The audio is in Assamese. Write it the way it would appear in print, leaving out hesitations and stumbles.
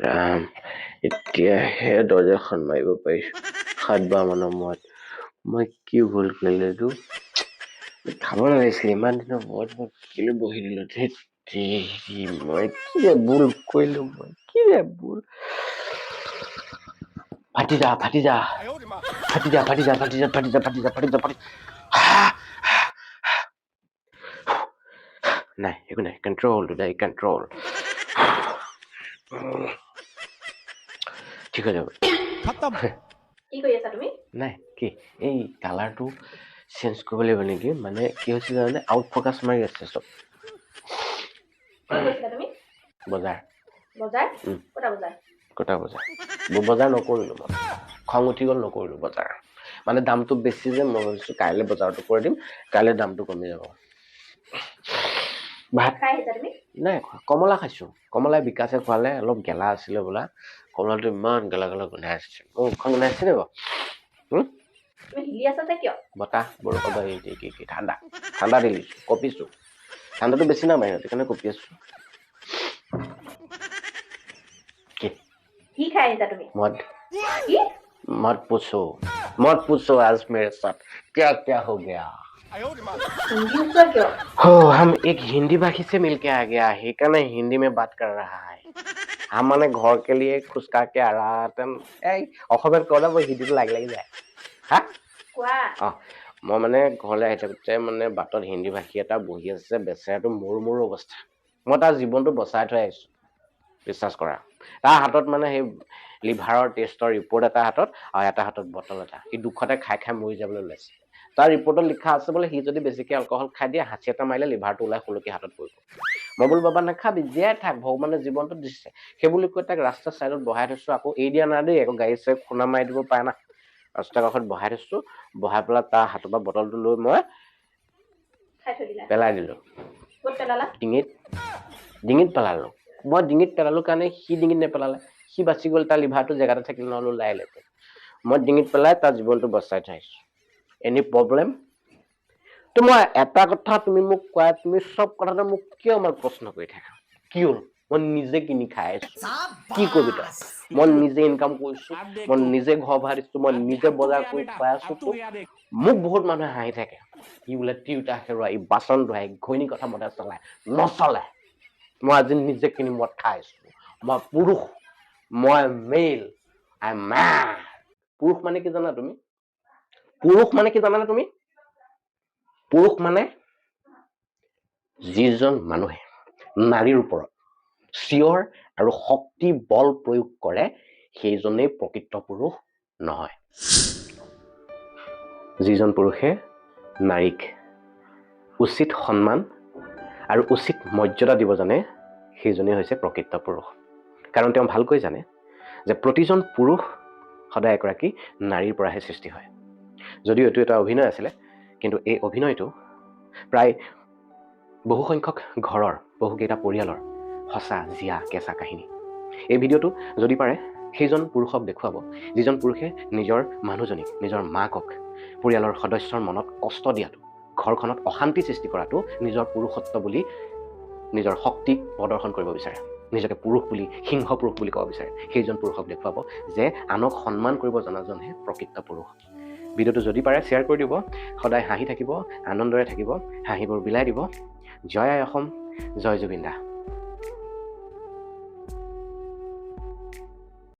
ৰাম, এতিয়াহে দৰ্জাখন মাৰিব পাৰিছো 7 বাৰ মানৰ মূৰত। মই কি ভুল কৰিলো এইটো? খাব নালাগিছিলে। ইমান দিনৰ মূৰত মই কেলৈ বহি দিলো? ধেৎ তেৰি, মই কি যে ভুল কৰিলো, মই কি যে ভুল! ফাটি যা, ফাটি যা, ফাটি যা, ফাটি যা, ফাটি যা, ফাটি যা, ফাটি যা, ফাটি যা, ফাটি। নাই, একো নাই। কণ্ট্ৰল দুদাই, কণ্ট্ৰল। ঠিক হৈ যাব। খতম। কি কৰি আছা তুমি? নাই, কি, এই কালাৰটো চেঞ্জ কৰিব লাগিব নেকি? মানে কি হৈছে জানানে, আউট ফ'কাছ মাৰি আছে চব। ক'ত গৈছিলা তুমি? বজাৰ। বজাৰ? উম। ক'তা বজাৰ? কটা বজাৰ। বজাৰ নকৰিলোঁ মই, খং উঠি গ'ল, নকৰিলোঁ বজাৰ। মানে দামটো বেছি যে, মই ভাবিছোঁ কাইলৈ বজাৰটো কৰি দিম, কাইলৈ দামটো কমি যাব। ভাত খাই আহিছা তুমি? নাই খোৱা, কমলা খাইছোঁ। কমলাই বিকাশে খোৱালে, অলপ গেলা আছিলে বোলা। কমলাটো ইমান গেলা গেলা গোন্ধাই আছে। মোৰ মুখখন গোন্ধাই আছে নি বাৰু? তুমি হিলি আছা যে কিয়? বতাহ, বৰষুণ, এই কি কি ঠাণ্ডা ঠাণ্ডা দিলিছোঁ, কঁপিছোঁ। ঠাণ্ডাটো বেছি না বাহিৰত, সেইকাৰণে কঁপি আছোঁ। কি? কি খাই আহিছা তুমি? मत কি? मत पूछो, मत पूछो, आज मेरे साथ क्या क्या हो गया। হিন্দী নোকোৱা কিয়? हो, हम एक हिंदी भाषी से मिलके आ गया, সেইকাৰণে हिंदी में बात कर रहा है। हम মানে घर के लिए खुशका के आ रहा था। এই অসমীয়াত ক'লে মই হিন্দীটো লাগি লাগি যায়। হা। কোৱা। মই মানে ঘৰলৈ আহি থাকোঁতে মানে বাটত হিন্দী ভাষী এটা বহি আছে, বেচেৰাটো মৰো মৰো অৱস্থা। মই তাৰ জীৱনটো বচাই থৈ আহিছোঁ, বিশ্বাস কৰা। তাৰ হাতত মানে সেই লিভাৰৰ টেষ্টৰ ৰিপৰ্ট এটা হাতত আৰু এটা হাতত বটল এটা। সি দুখতে খাই খাই মৰি যাবলৈ ওলাইছে। তাৰ ৰিপৰ্টত লিখা আছে বোলে, সি যদি বেছিকৈ এলকহল খাই দিয়ে, হাঁচি এটা মাৰিলে লিভাৰটো ওলাই সুলকি হাতত পৰিব। মই বোলো, বাবা, নাখাবি, জীয়াই থাক, ভগৱানে জীৱনটো দিছে। সেই বুলি কৈ তাক ৰাস্তাৰ ছাইডত বহাই থৈছোঁ। আকৌ এৰি দিয়া নাই দেই, আকৌ গাড়ী চাড়ী খুন্দা মাৰি দিব পাৰে না। ৰাস্তাৰ কাষত বহাই থৈছোঁ। বহাই পেলাই তাৰ হাতৰ পৰা বটলটো লৈ মই খাই থৈ দিলা? পেলাই দিলোঁ। ক'ত পেলালা? ডিঙিত, ডিঙিত পেলালোঁ। মই ডিঙিত পেলালোঁ কাৰণে সি ডিঙিত নেপেলালে, সি বাচি গ'ল। তাৰ লিভাৰটো জেগাতে থাকিল, নহ'লে ওলাই আহিলে। মই ডিঙিত পেলাই তাৰ জীৱনটো বচাই থৈ আহিছোঁ। Any problem? তো মই এটা কথা তুমি মোক কোৱা, তুমি চব কথাতে মোক কিয় ইমান প্ৰশ্ন কৰি থাকা? কিয়? মই নিজে কিনি খাই আছো, কি কৰিবি তই? মই নিজে ইনকাম কৰিছো, মই নিজে ঘৰ ভাড়া দিছো, মই নিজে বজাৰ কৰি খুৱাই আছো তোক। মোক বহুত মানুহে হাঁহি থাকে, ই বোলে তিৰোতা হেৰুৱাই, ই বাচন ধোৱাই, ঘৈণী কথা মতে চলাই। নচলে। মই আজি নিজে কিনি মদ খাই আছো। মই পুৰুষ, মই মেল, I man. পুৰুষ মানে কি জানা তুমি? পুৰুষ মানে কি জানানে তুমি? পুৰুষ মানে যিজন মানুহে নাৰীৰ ওপৰত চিঞৰ আৰু শক্তি বল প্ৰয়োগ কৰে, সেইজনেই প্ৰকৃত পুৰুষ নহয়। যিজন পুৰুষে নাৰীক উচিত সন্মান আৰু উচিত মৰ্যাদা দিব জানে, সেইজনেই হৈছে প্ৰকৃত পুৰুষ। কাৰণ তেওঁ ভালকৈ জানে যে প্ৰতিজন পুৰুষ সদায় এগৰাকী নাৰীৰ পৰাহে সৃষ্টি হয়। যদিও এইটো এটা অভিনয় আছিলে, কিন্তু এই অভিনয়টো প্ৰায় বহুসংখ্যক ঘৰৰ, বহুকেইটা পৰিয়ালৰ সঁচা জীয়া কেঁচা কাহিনী। এই ভিডিঅ'টো যদি পাৰে সেইজন পুৰুষক দেখুৱাব, যিজন পুৰুষে নিজৰ মানুহজনীক, নিজৰ মাকক, পৰিয়ালৰ সদস্যৰ মনত কষ্ট দিয়াটো, ঘৰখনত অশান্তি সৃষ্টি কৰাটো নিজৰ পুৰুষত্ব বুলি, নিজৰ শক্তি প্ৰদৰ্শন কৰিব বিচাৰে, নিজকে পুৰুষ বুলি, সিংহ পুৰুষ বুলি ক'ব বিচাৰে, সেইজন পুৰুষক দেখুৱাব যে আনক সন্মান কৰিব জনাজনহে প্ৰকৃত পুৰুষ। ভিডিঅ'টো যদি পাৰে শ্বেয়াৰ কৰি দিব। সদায় হাঁহি থাকিব, আনন্দৰে থাকিব, হাঁহিবোৰ বিলাই দিব। জয় আই অসম, জয় জুবিন দা।